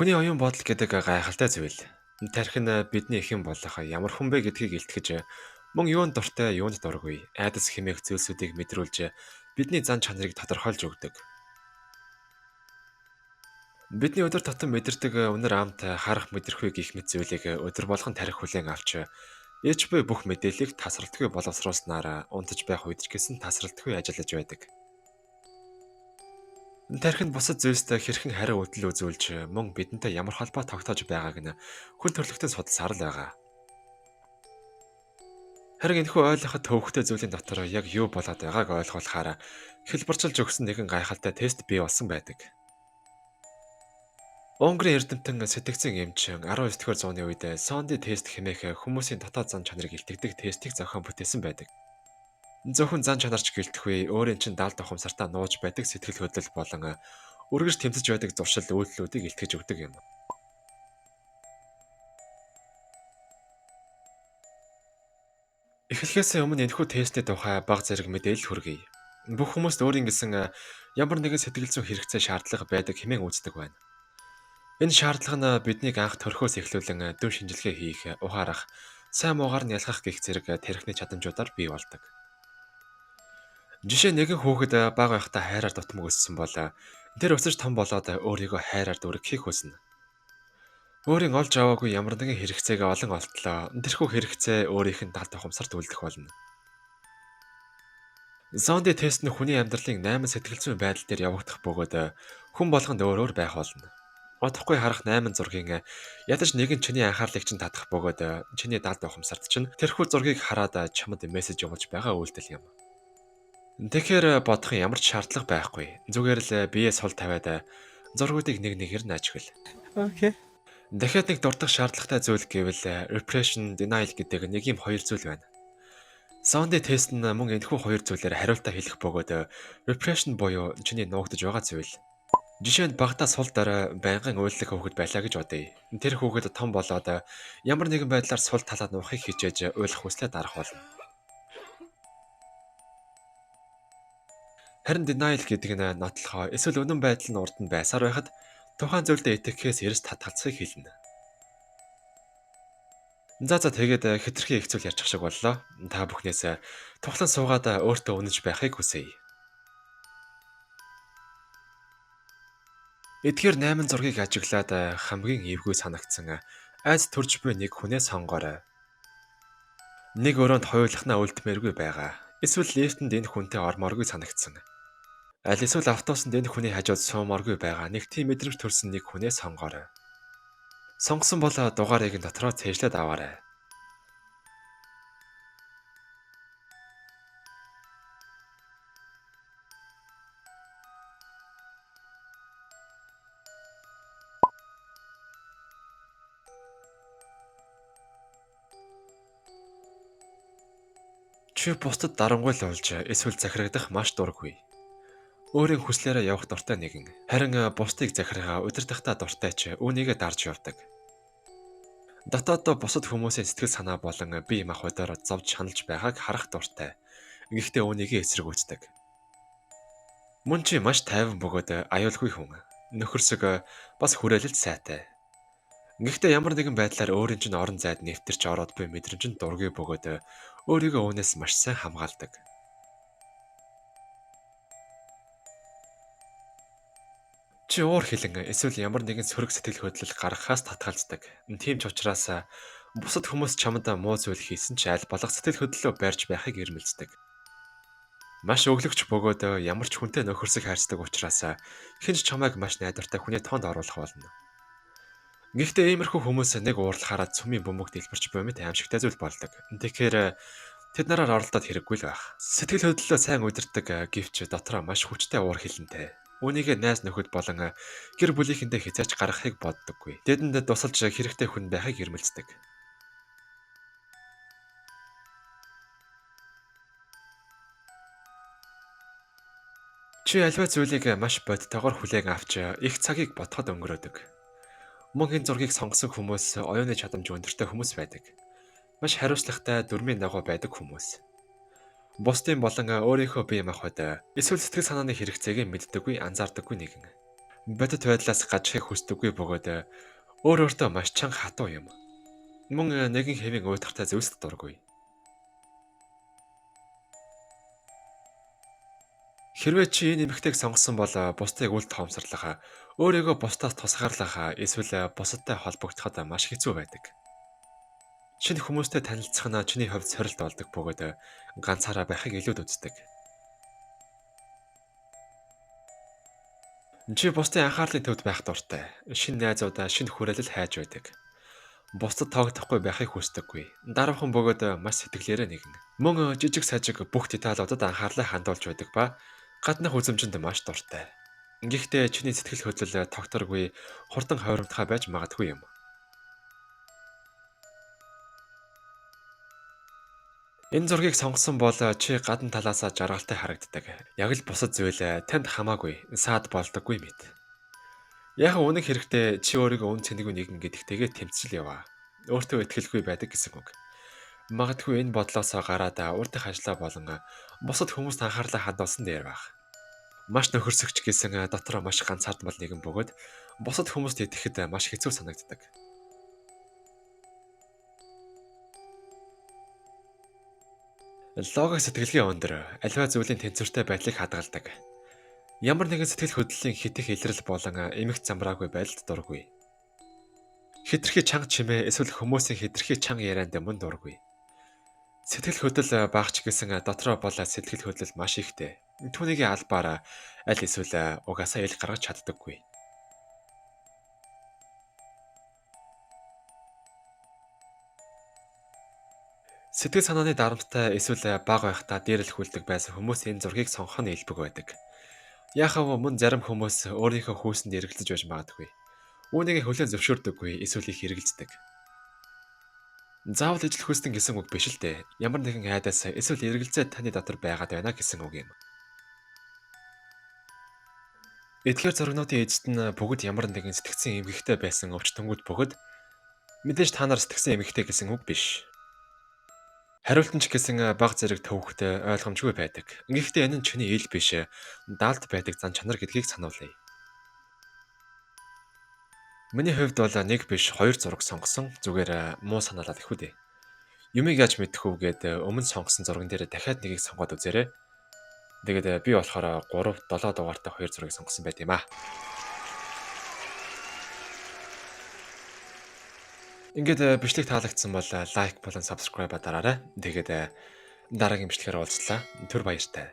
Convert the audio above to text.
Хүний оюун бодол гэдэг гайхалтай зүйл. Тархи нь бидний эхэн болох ямар хүн бэ гэдгийг илтгэж, мөн юунд дуртай, юунд дургүй, айдас хэмээх зүйлсүүдийг мэдрүүлж, бидний зан чанарыг тодорхойлж өгдөг. Бидний өдөр тутам мэдэрдэг үнэр амт, харах мэдрэхүй гэх мэт зүйлийг өдөр болгон тархи хүлээн авч, ээж буй бүх мэдээллийг тасралтгүй боловсруулснаар унтаж байх үед ч гэсэн тасралтгүй ажиллаж байдаг. Тархинд бусад зүйлстэй хэрхэн хариу үйлдэл үзүүлж, мөн бидэнтэй ямар холбоо тогтоож байгааг нь хүн төрөлхтөн судалсаар л байгаа. Харин энэхүү ойлгоход төвөгтэй зүйлийн дотор яг юу болоод байгааг ойлгуулахаар хэлбэрчилж өгсөн нэгэн гайхалтай тест бий болсон байдаг. Унгарын эрдэмтэн сэтгцэн эмч 19-р зууны үед Сонди тест хэмээх хүмүүсийн дотоод зан чанарыг илтгэдэг тестийг зохион бүтээсэн байдаг. Зөвхөн зан чанарч гэлтэхгүй, өөрийн чинь даалт ухамсартаа нууж байдаг сэтгэл хөдлөл болон үргэлж тэмцэж байдаг зуршил үйлдэлүүдийг илтгэж өгдөг юм. Эхлэхээс өмнө энэхүү тестний тухай бага зэрэг мэдээлэл хүргэе. Бүх хүмүүст өөрийн гэсэн ямар нэгэн сэтгэл зүйн хэрэгцээ шаардлага байдаг хэмээн үздэг байна. Энэ шаардлага нь биднийг анх төрхөөс эхлүүлэн дүн шинжилгээ хийх, ухаарах, сайн муугаар нь ялгах гэх зэрэг тархины чадамжуудаар бий болдог. Жишээ нэгэн хүүхэд бага байхдаа хайраар дутмаг өссөн бол тэр өсөж том болоод өөрийгөө хайраар дүүргэхийг хүснэ. Өөрийн олж аваагүй ямар нэгэн хэрэгцээгээ олон олтлоо тэрхүү хэрэгцээ өөрийнх нь далд ухамсарт үлдэх болно. Зонди тест нь хүний амьдралын 8 сэтгэл зүйн байдал дээр явагдах бөгөөд хүн болгонд өөр өөр байх болно. Удахгүй харах 8 зургийн ядаж нэгэн чиний анхаарлыг чинь татах бөгөөд чиний далд ухамсарт чинь тэрхүү зургийг хараад чамд мессеж явуулж байгаа үйлдэл юм. Тэгэхээр бодох ямар ч шаардлага байхгүй. Зүгээр л бие сул тавиад зургуудыг нэг нэгээр нь ажигла. Окей. Дахиад нэг дурдах шаардлагатай зүйл гэвэл repression, denial гэдэг нэг юм хоёр зүйл байна. Сонди тест нь мөн энэхүү хоёр зүйлээр хариултаа хэлэх бөгөөд repression буюу чиний нуугдаж байгаа зүйл. Жишээ нь багадаа сул дорой байнгын уйлдаг хүүхэд байлаа гэж бодъё. Тэр хүүхэд том болоод ямар нэгэн байдлаар сул талаа нуухыг хичээж уйлах хүслээ дарах болно. Харин denial гэдэг нь нотлохоо эсвэл үнэн байдал нь урд нь байсаар байхад тухайн зүйлдээ итгэхээс эрс татгалзахыг хэлнэ. За тэгээд хэтэрхий их зүйл ярьчих шиг боллоо. Та бүхнээс тухлан суугаад өөртөө үнэнч байхыг хүсье. Эдгээр 8 зургийг ажиглаад хамгийн эвгүй санагдсан айц төрж буй нэг хүнээ сонгоорой. Нэг өрөөнд хоёулахнаа үлдмээргүй байгаа. Эсвэл лифтэнд энэ хүнтэй ормооргүй санагдсан. Аль эсвэл автобусанд энэ хүний хажууд суумааргүй байгаа нэг тийм мэдрэмж төрсэн нэг хүнээ сонгоорой. Сонгосон бол дугаарыг нь дотроо цээжлээд аваарай. Чи бусдад дарамгүй л болж эсвэл захирагдах маш дургүй. Өөрийн хүслээрээ явах дуртай нэгэн. Харин бусдыг захиргаа удирдахдаа дуртай ч үүнийгээ дарж явдаг. Дотооддоо бусад хүмүүсийн сэтгэл санаа болон бие махбодоор зовж шаналж байгааг харах дуртай. Гэхдээ үүнийгээ эсэргүүцдэг. Мөн чи маш тайван бөгөөд аюулгүй хүн. Нөхөрсөг бас хүрээлэлт сайтай. Гэхдээ ямар нэгэн байдлаар өөрийн чинь орон зайд нэвтэрч ороод буй мэдрэмж нь дургүй бөгөөд өөрийгөө үүнээс маш сайн хамгаалдаг. Чи уур хилэн эсвэл ямар нэгэн сөрөг сэтгэл хөдлөл гаргахаас татгалздаг. Тийм ч учраас бусад хүмүүс чамд муу зүйл хийсэн ч аль болох сэтгэл хөдлөлөө барьж байхыг эрмэлздэг. Маш өглөгч бөгөөд ямар ч хүнтэй нөхөрсөг хайрцдаг учраас хэн ч чамайг маш найдвартай хүний тоонд оруулах болно. Гэхдээ иймэрхүү хүмүүс нэг уурлахаараа цөмийн бөмбөг дэлбэрч буй мэт аимшигтай зүйл болдог. Тэгэхээр тэд нараар оролдоод хэрэггүй л байх. Сэтгэл хөдлөлөө сайн удирддаг гэвч дотроо маш хүчтэй уур хилэнтэй. Үүнийгээ найз нөхөд болон гэр бүлийнхэндээ хязгаарч гаргахыг боддоггүй. Тэдэнд тусалж хэрэгтэй хүн байхыг эрмэлздэг. Чи альва зүйлийг маш бодтойгоор хүлээн авч их цагийг бодоход өнгөрөөдөг. Мөн энэ зургийг сонгосон хүмүүс оюуны чадамж өндөртэй хүмүүс байдаг. Маш хариуцлагатай дүрмийн дагуу байдаг хүмүүс. Бусдын болон өөрийнхөө бие махбод эсвэл сэтгэл санааны хэрэгцээг мэддэггүй, анзаардаггүй нэгэн. Бодит байдлаас гажихыг хүсдэггүй бөгөөд өөр өөртөө маш чанга хатуу юм. Мөн нэгэн хэвийн уйтгартай зүйлсд дургүй. Хэрвээ чи энэ эмэгтэйг сонгосон бол бусдыг үл тоомсорлох, өөрийгөө бусдаас тусгаарлах эсвэл бусадтай холбогдоход маш хэцүү байдаг. Шинэ хүмүүстэй танилцах нь чиний хувьд сорилт болдог бөгөөд ганцаараа байхыг илүүд үздэг. Чи бусдын анхаарлын төвд байх дуртай. Шинэ найзуудаа шинэ хүрээлэл хайж байдаг. Бусдад тоогдохгүй байхыг хүсдэггүй. Дарвхан бөгөөд маш сэтгэлээрээ нэгэн. Мөн жижиг сажиг бүх деталуудад анхаарлаа хандуулж байдаг ба гаднах үзэмжинд маш дуртай. Гэхдээ чиний сэтгэл хөдлөл тогтворгүй, хурдан хойрогдохоо байж магадгүй юм. Энэ зургийг сонгосон бол чи гадна талаасаа жаргалтай харагддаг. Яг л бусад зүйл танд хамаагүй, саад болдоггүй мэт. Яг үнэн хэрэгтээ чи өөрийгөө үн цэнэгүй нэгэн гэдэгтэйгээ тэмцэл яваа. Өөртөө итгэлгүй байдаг гэсэн үг. Магадгүй энэ бодлоосоо гараад урдах ажлаа болон бусад хүмүүст анхаарлаа хандуулсан дээр байх. Маш нөхөрсөгч гэсэн дотроо маш ганцаардмал нэгэн бөгөөд бусад хүмүүст итгэхэд маш хэцүү санагддаг. Логик сэтгэлгээ өндөр, аливаа зүйлийн тэнцвэртэй байдлыг хадгалдаг. Ямар нэгэн сэтгэл хөдлөлийн хэтэх илрэл болон эмх замраагүй байдалд дургүй. Хэтэрхий чанга чимээ эсвэл хүмүүсийн хэтэрхий чанга ярианд мөн дургүй. Сэтгэл хөдлөл багч гэсэн дотроо бол сэтгэл хөдлөл маш ихтэй. Түүнийг албаар аль эсвэл угаасаа ил гаргаж чаддаггүй. Сэтгэл санааны дарамттай эсвэл бага байхдаа дээрлэхүүлдэг байсан хүмүүс энэ зургийг сонгох нь элбэг байдаг. Яахав мөн зарим хүмүүс өөрийнхөө хүүсэнд эргэлзэж байж магадгүй. Үүнийг хүлээн зөвшөөрдөггүй эсвэл их эргэлздэг. Заавал ижил хүйстэн гэсэн үг биш л дээ. Ямар нэгэн айдас эсвэл эргэлзээ таны дотор байгаад байна гэсэн үг юм. Эдгээр зургнуудын эзэд нь бүгд ямар нэгэн сэтгцэн эмгэгтэй байсан өвчтөнгүүд бөгөөд мэдээж та нар сэтгсэн эмгэгтэй гэсэн үг биш. Хариулт нь ч гэсэн баг зэрэг төвөгтэй ойлгомжгүй байдаг. Гэхдээ энэ нь чиний ил биш, даалд байдаг зан чанар гэдгийг сануулъя. Миний хувьд бол нэг биш хоёр зураг сонгосон. Зүгээр муу санаалаад их үү дээ. Юмыг яаж мэдэх үү гээд өмнө сонгосон зурган дээр дахиад нэгийг сонгоод үзээрэй. Тэгээд би болохоор 3 7 дугаартай хоёр зургийг сонгосон байт юм аа. Ингээд бичлэг таалагдсан бол лайк болон subscribe дараарай. Тэгээд дараагийн бичлэгээр уулзлаа. Түр баяртай.